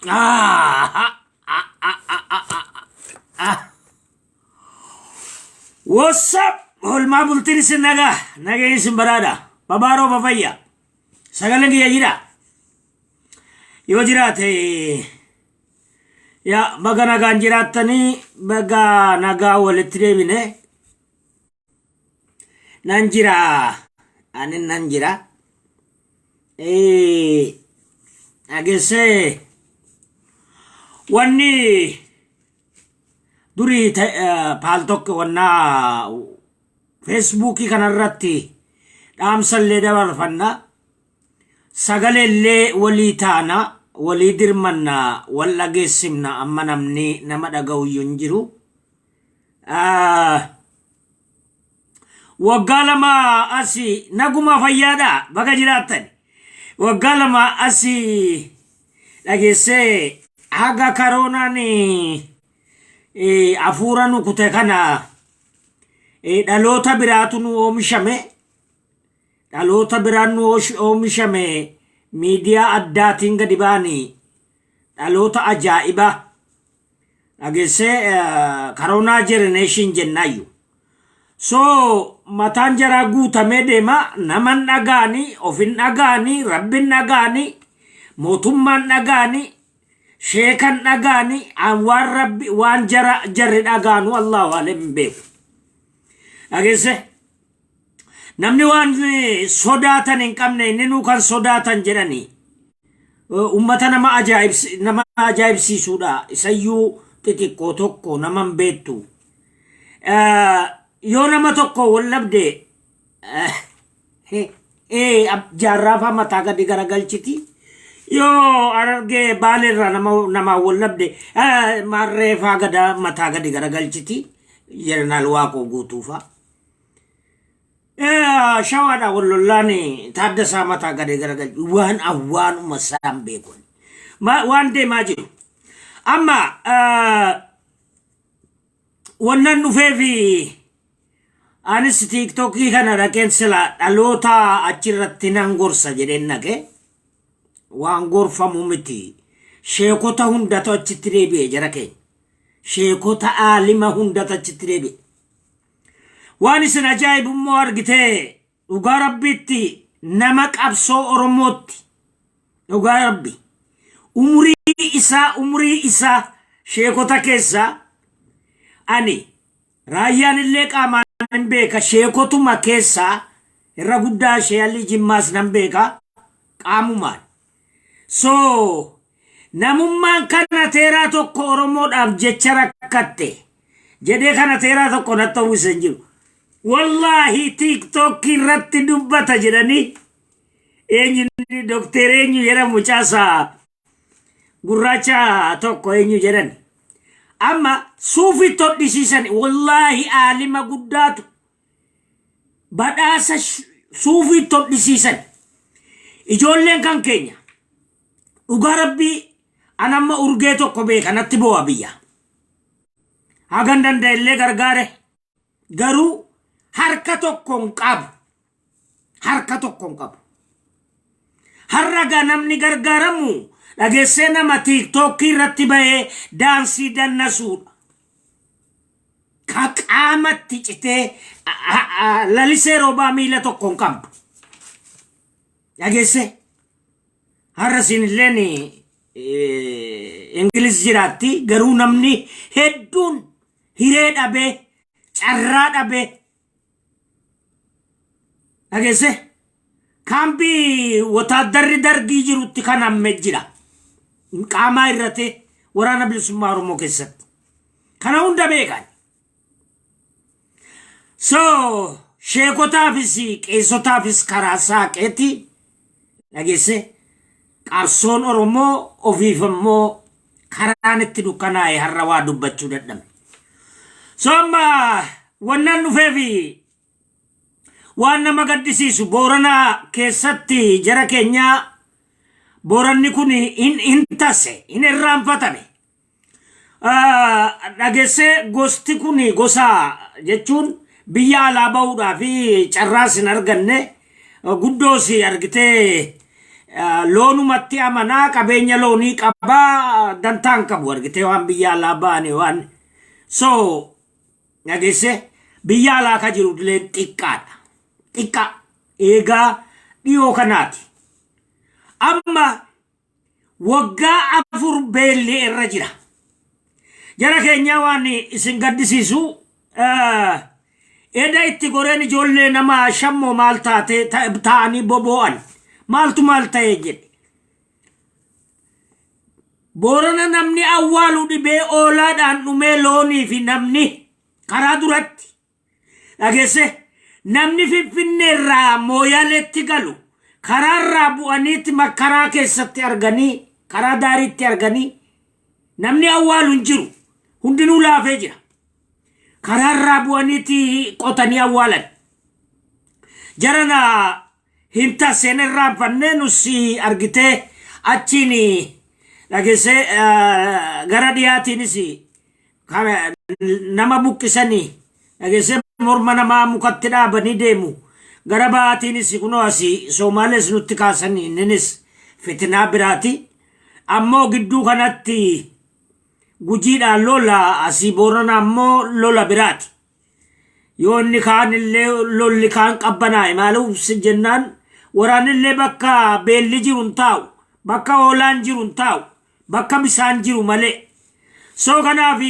Ah, ah, ah, ah, ah, ah, ah. What's up? Oolmaa bultiin isin nagaa. Nageen isin baraadha. Babaaroo fafayya. Sagaleen kiyya jira. Yoo jiraate yaa baga nagaan jiraattanii, baga nagaa walitti deebine. Nan jira. Ani nan jira. Dhageessee wanni durii Paltalk wannaa Facebookii kanarratti dhaamsallee dabarfanna, sagaleellee walii taana, walii dirmanna, wal dhageessifna. Amma namni nama dhaga'u iyyuu hin jiru. Waggaa 2 asi naguma fayyaadha, baga jiraattan. Waggaa 2 asi dhageessee haga karoonaan hafuura nu kute kana dhaloota biraatu nu oomishame. Dhaloota biraan nu oomishame, miidiyaa addaatiin gadi ba'anii dhaloota ajaa'ibaa dhageessee karoonaa generation jennaayyu. So mataan jaraa guutamee deema, naman dhagaanii, ofin dhagaanii, rabbin dhagaanii, mootummaan dhagaanii, sheekan dhagaanii, an waan rabbi waan jara jarri dhagaanu Allahu alam hin beeku. Dhageesse namni waan sodaatan hin qabne inni nuu kan sodaatan jedhanii ummata nama ajaa'ibsiisuudha. Isayyuu xixiqqoo tokko nama hin beektu. Yoo nama tokko wal dhabde jaarraafaa mataa gadi garagalchiti. Yoo Harargee Baaleerraa nama namaa wal dhabde maarreefaa gada mataa gadi garagalchiti. Jeneraal Waaqoo Guutuufaa. Shawaadhaa wal lollaan Taaddasaa mataa gadi garagalchi. Waan awwaanuma isaan beeku. Waan deemaa jiru. Amma wannan dhufeefi anis TikTokii kana dhaqeen sila dhaloota achirratti nan gorsa jedheen dhaqe, waan gorfamu miti. Sheekota hundatu achitti deebi'e jara keenya. Sheekota aalima hundatu achitti deebi'e. Waan isin ajaa'ibu immoo argitee dhugaa rabbiitti nama qabsoo Oromootti dhugaa rabbi umurii isaa sheekota keessaa ani raayyaan illee qaamaan hin beeka, sheekotuma keessaa irra guddaa sheeyalli Jimmaas nan beeka qaamumaan. So namummaan kana teeraa tokko Oromoodhaaf jecha rakkatte jedhee kana teeraa tokko natti uwwise hin jiru. Wallaahi TikTokii irratti dubbata jedhanii eenyu, dokteer eenyu jedhamu, mucaasaa gurraacha tokko eenyu jedhan. Amma suufii todhisiisan, wallaahi aalima guddaatu badhaasa suufii todhisiisan. Ijoolleen kan keenya dhugaa rabbii an amma urgee tokko beeka, natti bo'a biyya. Hagan danda'ellee gargaare, garuu harka tokko hin qabu. Harka tokko hin qabu. Har'a gaa namni gargaaramu dhageessee nama TikTokii irratti bahee daansii dannasuudha. Ka qaamatti citee Lalisee Roobaa miila tokko hin qabdu. Dhageessee har'a isin illeen Ingiliz jiraatti, garuu namni hedduun hiree dhabee, carraa dhabee, dhageesse kaambii wotaaddarri dargii jirutti kan hamme jira. Qaamaa irratee Waraana Bilisummaa Oromoo keessatti. Kana hunda beekan. So sheekotaafis qeessotaafis karaa saaqeeti, dhageesse qabsoon Oromoo ofiif immoo karaan itti dukkanaa'e har'a waa dubbachuu dadhabe. So amma wannan dhufeefi waan nama gaddisiisu, Booranaa keessatti jara keenyaa Booranni kun hin tase, hin irraanfatame. Dhageessee gosti kun gosa jechuun biyya alaa bahuudhaa fi carraas hin arganne, guddoos argitee. Loonumatti amanaa, qabeenya loonii qabaa, dantaan qabu argitee waan biyya alaa ba'anii waan so dhageesse biyya alaa ka jiru illee xiqqaadha. Xiqqaa eegaa dhiyoo kanaati. Amma waggaa 4 beelli irra jira. Jara keenyaa, waan isin gaddisiisu, eda itti goreen ijoollee nama shammoo maal taate ta'anii boboo'an, maaltu maal ta'e jedhe. Boorana namni awwaalu dhibee, oolaadhaan dhumee, loonii fi namni karaa duratti dhageesse. Namni Finfinneerraa Mooyaaleetti galu karaarraa bu'aniitti karaa keessatti arganii, karaa daariitti arganii, namni awwaalu hin jiru, hundinuu laafee jira. Karaarraa bu'aniitti qotanii awwaalan. Jarana hin taseen irraanfannee nus argitee achiin dhageessee gara dhiyaatiinis nama buqqisanii, dhageessee, morma namaa mukatti dhaabanii deemu. Gara bahaatiinis kunoo asii Somaalees nutti kaasanii, inninis fitinaa biraati. Ammoo gidduu kanatti Gujiidhaan lola, asii Boorana ammoo lola biraati. Yoo inni kaan illee lolli kaan qabbanaa'e, maaliif jennaan, waraanillee bakka beelli jiru hin taa'u, bakka hoolaan jiru hin taa'u, bakka bisaan jiru malee. So kanaaf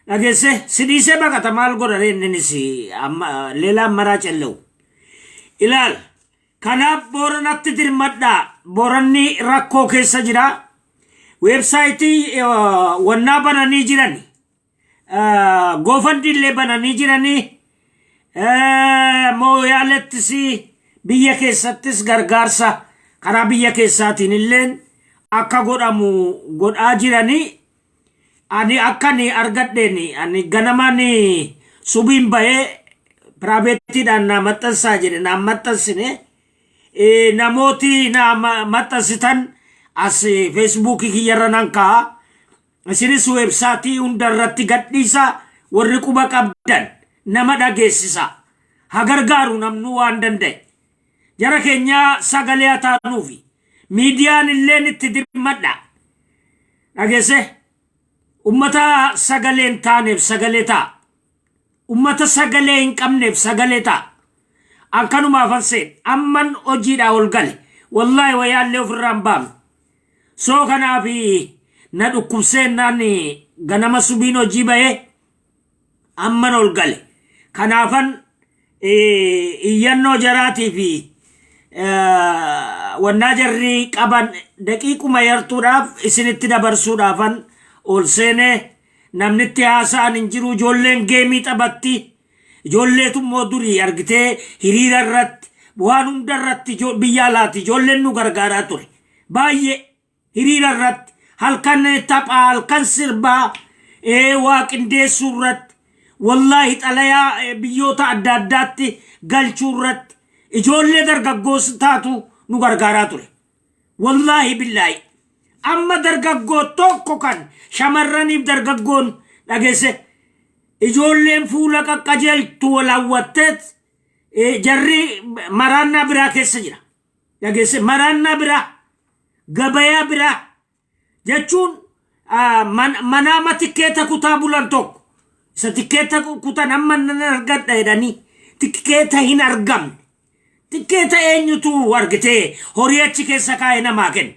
dhageesse si dhiisee baqata, maal godha inninis leelaan maraa cella'u. Ilaal, kanaaf Booranatti dirmadhaa. Booranni rakkoo keessa jira. Weebsaayitii wannaa bananii jirani. GoFundMe illee bananii jiranii. Mooyaalettis biyya keessattis gargaarsa karaa biyya keessaatiin illeen akka godhamu godhaa jiranii. Ani akka ani argadheen, ani ganamaan subiin bahee privateiidhaan naa maxxansaa jedhe, naan maxxansine. Namooti naa maxxansitan as Facebookii kiyyarra nan kaa'a. Isinis weebsaatii hunda irratti gadhiisa, warri quba qabdan nama dhageessisa. Ha gargaaru namnu waan danda'e. Jara keenyaa, sagalee haa taanuufi. Miidiyaan illeen itti dirmadha. Dhageesse, ummata sagalee hin taaneef sagalee ta'a. Ummata sagalee hin qabneef sagalee ta'a. Akkanumaaf anseen amman hojiidhaa ol gale. Wallaahi wayaallee ofirraa hin baafne. So kanaaf na dhukkubsee naan ganama subiin hojii bahee amman ol gale. Kanaafan iyyannoo jaraatii fi wannaa jarri qaban daqiiquma yartuudhaaf isinitti dabarsuudhaafan ol seenee. Namnitti haasa'an hin jiru, ijoolleen gameii taphatti. Ijoolleetu immoo durii argitee hiriira irratti, waan hunda irratti, biyya alaati ijoolleen nu gargaaraa ture. Baay'ee hiriira irratti, halkan taphaa, halkan sirbaa, waa qindeessuu irratti, wallaahi xalayaa biyyoota adda addaatti galchuu irratti ijoollee dargaggoos taatu nu gargaaraa ture. Wallaahi billaahi. Amma dargaggoo tokko kan shamarraniif dargaggoon, dhageesse, ijoolleen fuula qaqqajeeltu wal hawwatteet jarri maraannaa biraa keessa jira. Dhageesse, maraannaa biraa, gabayaa biraa jechuun manaama tikkeeta kutaa bulan tokko isa tikkeeta kutan amma nan argadha jedhanii tikkeeta hin argamne. Tikkeeta eenyutu argitee horii achi keessa kaa'ee namaa kenna?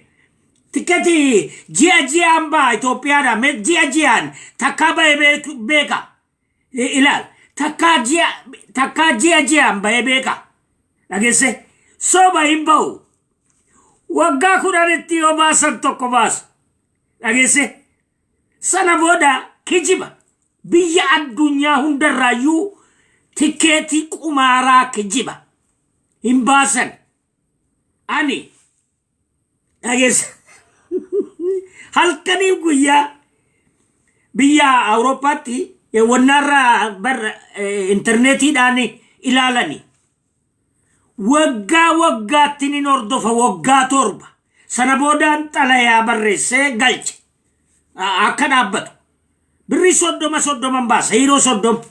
Tikkeeti ji'a ji'aan ba'a Itoophiyaadha. Ji'a ji'aan takkaa ba'ee beeka. Ilaal, takkaa ji'a ji'aan ba'ee beeka. Dhageesse, soba hin ba'u. Waggaa 10tti yoo baasan tokko baasu. Dhageesse, sana booda kijiba. Biyya addunyaa hundarraayyuu tikkeetii qumaaraa kijiba. Hin baasan. Ani dhageesse, halkanii guyyaa biyya Awurooppaatti wannaarraa bar intarneetiidhaan ilaalani. Waggaa waggaatti nin hordofa, waggaa 7. Sana boodaan xalayaa barreessee galche. Akka dhaabbatu. Birrii 30 30n baasa, hiiroo 30.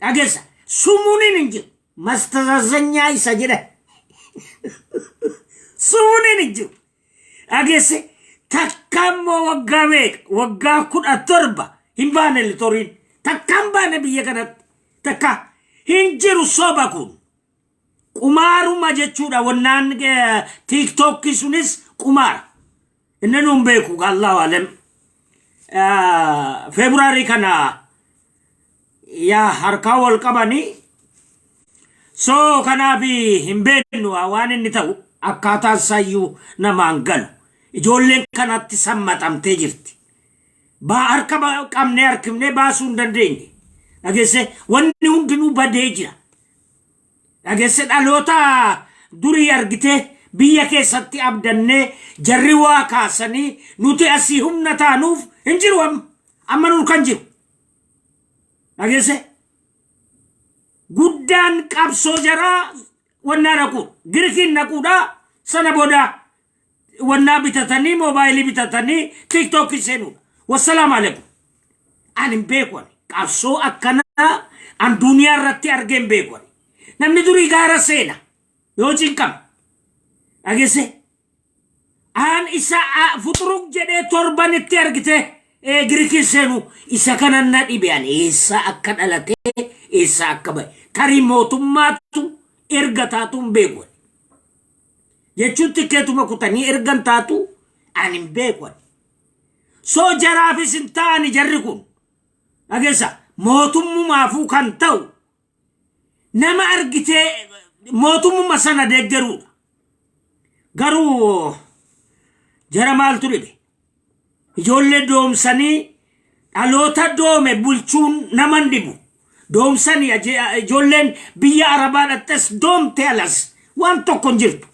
Dhageessa, sumuuniin hin jiru. Mastazazanyaa isa jedhan. Sumuuniin hin jiru. Dhageesse, takka immoo waggaa meeqa, waggaa 17 hin baane litoriin. Takka hin baane biyya kanatti. Takka hin jiru. Soba kun. Qumaaruma jechuudha. Wannaan TikTokii sunis qumaara. Inni nuun beeku, Allahu alam. February kana yaa harkaa wal qabanii. So kanaaf hin beeknu waan inni ta'u, akkaataan isaayyuu namaan galu. Ijoolleen kanatti sammaxamtee jirti. Baa harka qabnee harkifnee baasuu hin dandeenye. Dhageesse, wanni hundinuu badee jira. Dhageesse, dhaloota durii argitee biyya keessatti abdannee jarri waa kaasanii nuti asii humna taanuuf hin jiru amma. Amma nur kan jiru. Dhageesse, guddaan qabsoo jaraa wannaa dhaquu, Girikiin dhaquudha. Sana booda wannaa bitatanii, moobaayilii bitatanii TikTokii seenuudha. Wassalaamu alaikum. Ani hin beeku, ani qabsoo akkanaa an duniyaa irratti argee hin beeku ani. Namni durii gaara seena yoo cinqame. Dhageesse, aan isa fuxuruk jedhee torbanitti argite Girikiin seenu, isa kana na dhibe ani. Eessa akka dhalatee, eessa akka bahe, tarii mootummaatu erga taatu hin beeku ani. Jechuun tikkeetuma kutanii ergan taatu ani hin beeku ani. So jaraafis hin ta'ani jarri kun. Dhageessa, mootummumaafuu kan ta'u nama argitee mootummuma sana deeggaruudha. Garuu jara maaltu dhibe? Ijoollee doomsanii, dhaloota doome bulchuun nama hin dhibu. Doomsanii ijoolleen biyya Arabaa dhaqxes doomte, alas waan tokko hin jirtu.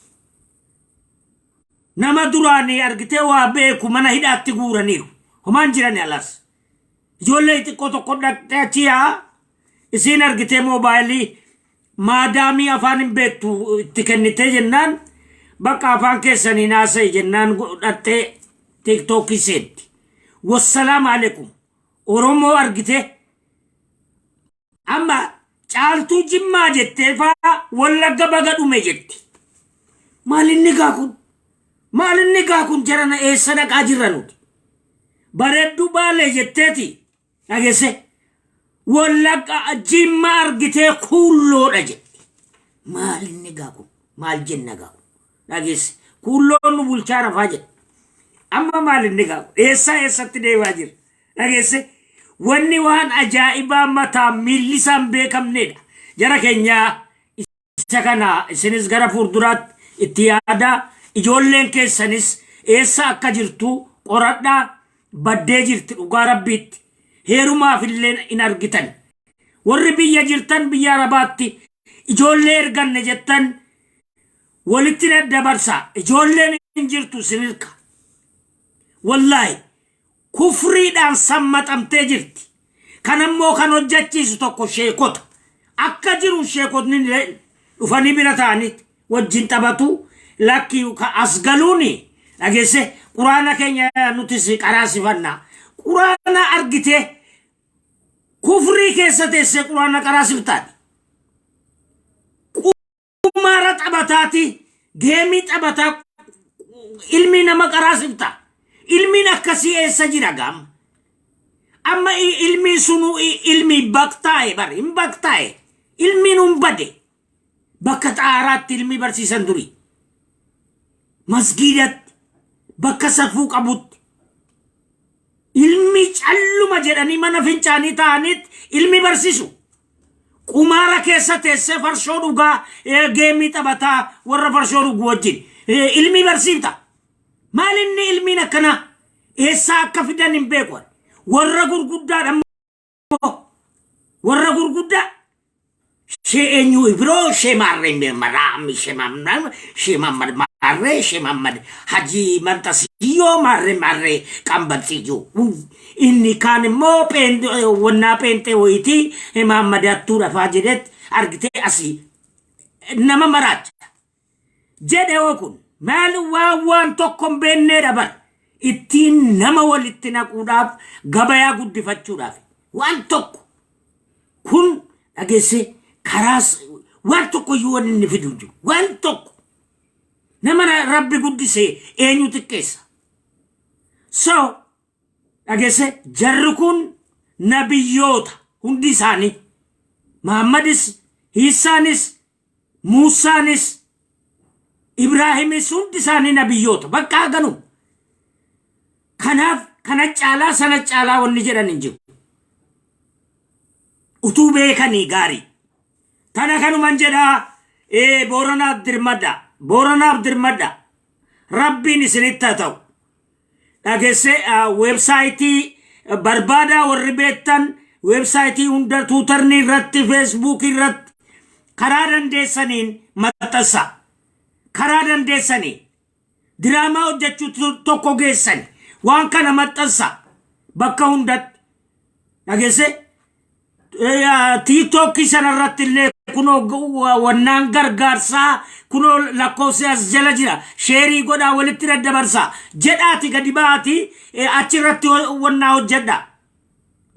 Nama duraanii argitee waa beeku mana hidhaatti guuraniiru. Homaan jirani alas. Ijoollee xiqqoo tokko dhaqxee achi yaa isiin argitee moobaayilii maadaamii afaan hin beektu itti kennitee jennaan, bakka afaan keessanii haasa'i jennaan dhaqxee TikTokii seenti. Wassalaam alaikum. Oromoo argitee amma Caaltuu Jimmaa jettee faa Wallagga baga dhume jetti. Maal inni gaa kun? Maal inni gaa kun? Jarana eessa dhaqaa jirra nuti? Bareedduu Baalee jetteeti, dhageesse, Wallagga Jimma argitee kuulloodha jetti. Maal inni gaa kun? Maal jenna gaa kun? Dhageesse, kuulloon nu bulchaa rafaa jedha. Amma maal inni gaa kun? Eessaa eessatti deemaa jira? Dhageesse, wanni waan ajaa'ibaa mataa miilli isaan beekamnedha. Jara keenyaa, isa kana isinis gara fuulduraatti itti yaadaa. Ijoolleen keessanis eessa akka jirtu qoradhaa. Baddee jirti dhugaa rabbiitti. Heerumaaf illee hin argitan. Warri biyya jirtan, biyya Arabaatti ijoollee erganne jettan walitti daddabarsaa. Ijoolleen hin jirtu isin hirka. Wallaahi, kufriidhaan sammaxamtee jirti. Kanammoo kan hojjechiisu tokko sheekota. Akka jiru sheekotni dhufanii bira ta'anii wajjin taphatu. Lakki, as galuuni, dhageesse, quraana keenya nutis qaraasifannaa. Quraana argitee kufrii keessa teessee quraana qaraasiftaati. Qumaara taphataati, geemii taphataa ilmi nama qaraasifta. Ilmiin akkasii eessa jira gaama? Amma ilmiin sunuu ilmi baktaa'e bar, hin baktaa'e. Ilmiin hun bade. Bakka xaaraatti ilmi barsiisan duri. Masgiidatti, bakka safuu qabutti. Ilmi calluma jedhanii mana fincaanii ta'anitti ilmi barsiisu. Qumaara keessa teessee farshoo dhugaa, geemii taphataa warra farshoo dhugu wajjin ilmi barsiifta. Maal inni ilmiin akkanaa? Eessaa akka fidan hin beeku ani. Warra gurguddaadha immoo, warra gurguddaa shee eenyu biroo, shee maarree maraami, shee maammaa, shee Mahammad maarree, shee Mahammad Hajii Manxasiyyoo maarree maarree qambaxiyyoo. Inni kaan immoo wannaa pheenxee wayitii Mahammad hattuu dhafaa jedhetti argitee asii nama maraacha. Jedhe hoo, kun maal? Waan tokko hin beekneedha bar. Ittiin nama walitti naquudhaaf, gabayaa guddifachuudhaaf waan tokko kun, dhageesse, karaas waan tokko iyyuu wanni inni fidu hin jiru waan tokko. Nama Rabbi guddise eenyu xiqqeessa? So dhageesse, jarri kun nabiyyoota hundi isaanii. Muhammadis, Hiisaanis, Muusaanis, Ibraahimis hundi isaanii nabiyyoota bakka haganu. Kanaaf kana caalaa, sana caalaa wanni jedhan hin jiru. Utuu beekanii gaarii. Tana kanuman jedhaa. Ee, Booranaaf dirmadha. Booranaaf dirmadha. Rabbiin isinitti haa ta'u. Dhageesse, weebsaayitii barbaadaa. Warri beektan weebsaayitii hunda, Tiwiitarni irratti, Feesbuukii irratti karaa dandeessaniin maxxansa. Karaa dandeessanii diraamaa hojjechuu tokko geessan waan kana maxxansa bakka hundatti. Dhageesse, TikTokii sanarratti illee kunoo wannaan gargaarsaa kunoo lakkoofsi as jala jira, share godhaa, walitti daddabarsaa jedhaati gadi ba'aati achirratti wannaa hojjedha.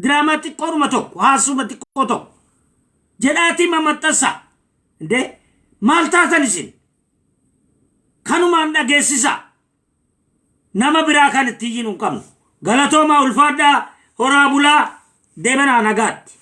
Diraamaa xiqqoodhuma tokko, haasuma xiqqoo tokko jedhaati mamaxxansa. Indee maal taatan isin? Kanumaan dhageessisa. Nama biraa kan itti iyyinu hin qabnu. Galatoomaa, ulfaadhaa, horaa bulaa, deemanaa nagaatti.